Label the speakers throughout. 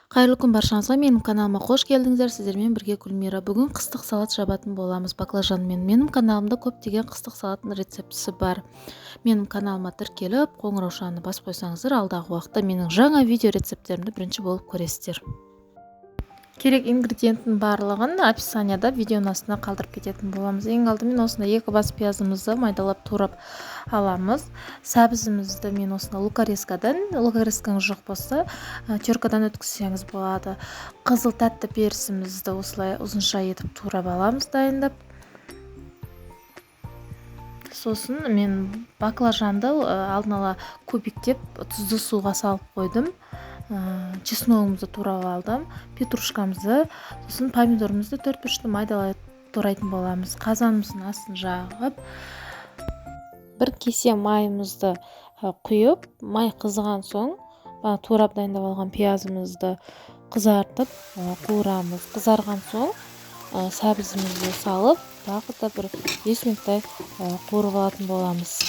Speaker 1: Қайырлы күн баршаңызға, менің каналыма қош келдіңіздер. Сіздермен бірге Гүлмира. Бүгін қыстық салат жабатын боламыз баклажанмен. Менің каналымда көптеген қыстық салаттың рецептісі бар. Менің каналыма тіркеліп, қоңыраушаны басып қойсаңыздар, алдағы уақытта менің жаңа видео рецепттерімді бірінші болып көресіздер. Керек ингредиенттің барлығын описанияда видеоның астына қалдырып кететін боламыз. Ең алдымен осындай 2 бас пиязымызды майдалап турап аламыз. Сәбізімізді мен осында лукорезкадан, лукорезкаңыз жоқ болса, теркадан өткізсеңіз болады. Қызыл тәтті перісімізді осылай ұзынша етіп турап аламыз дайындап. Сосын мен баклажанды алдын ала кубиктеп тұзды суға салып қойдым. Чесногымызды турап алдым, петрушкамызды, сосын помидорымызды 4 бұрышты майдалай турайтын боламыз. Қазанымыздың астын жағып, бір кесе майымызды құйып, май қызыған соң турап дайындап алған пиязымызды қызартып қуырамыз. Қызарған соң сәбізімізді салып, тағы да бір 5 минуттай қуырып алатын боламыз.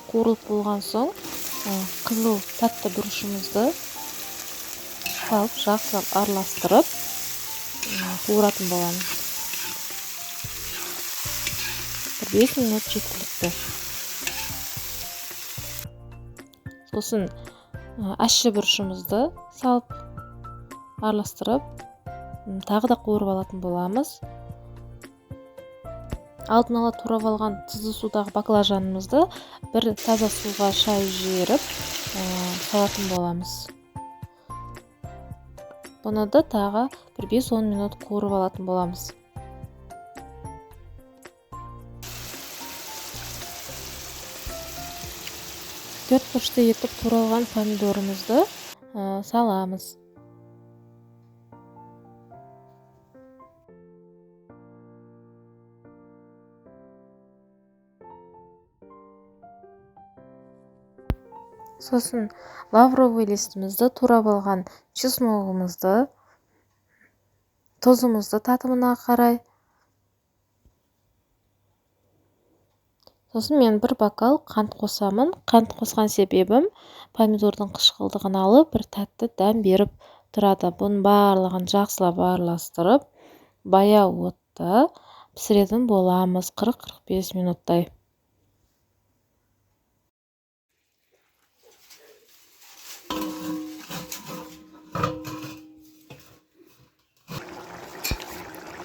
Speaker 1: Қуырылып болған соң қызыл тәтті бұрышымызды салып жақсылап араластырып қуыратын боламыз. Бір 5 минут жеткілікті. Сосын ащы бұрышымызды салып араластырып тағы да қуырып алатын боламыз. Алдын ала турап алған тұзды судағы баклажанымызды бір таза суға шайып жіберіп салатын боламыз. Бұны да тағы бір 5-10 минут қуырып алатын боламыз. Төрт бұрышты етіп туралған помидорымызды саламыз. Сосын лавровый листімізді, турап алған чесногымызды, тұзымызды татымына қарай. Сосын мен бір бокал қант қосамын. Қант қосқан себебім помидордың қышқылдығын алып, бір тәтті дәм беріп тұрады. Бұның барлығын жақсылап араластырып, баяу отта пісіретін боламыз 40-45 минуттай.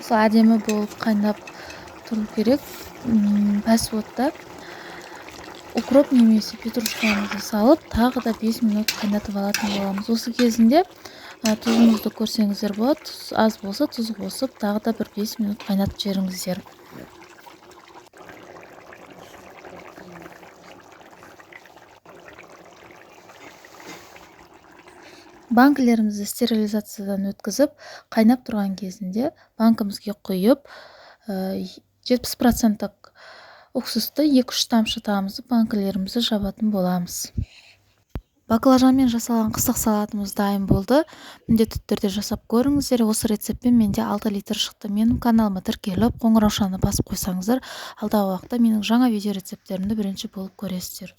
Speaker 1: Осы әдемі болып қайнап тұру керек. Пәс отта укроп немесе петрушкамызды салып, тағы да 5 минут қайнатып алатын боламыз. Осы кезінде тұзымызды көрсеңіздер болады. Тұз аз болса тұз қосып, тағы да бір 5 минут қайнатып жіберіңіздер. Банкілерімізді стерилизациядан өткізіп, қайнап тұрған кезінде банкімізге құйып, 70% уксусты 2-3 тамшы тамызып банкілерімізді жабатын боламыз. Баклажанмен жасалған қыстық салатымыз дайын болды. Міндетті түрде жасап көріңіздер. Осы рецептпен менде 6 литр шықты. Менің каналыма тіркеліп, қоңыраушаны басып қойсаңыздар, алдағы уақытта менің жаңа видео рецепттерімді бірінші болып көресіздер.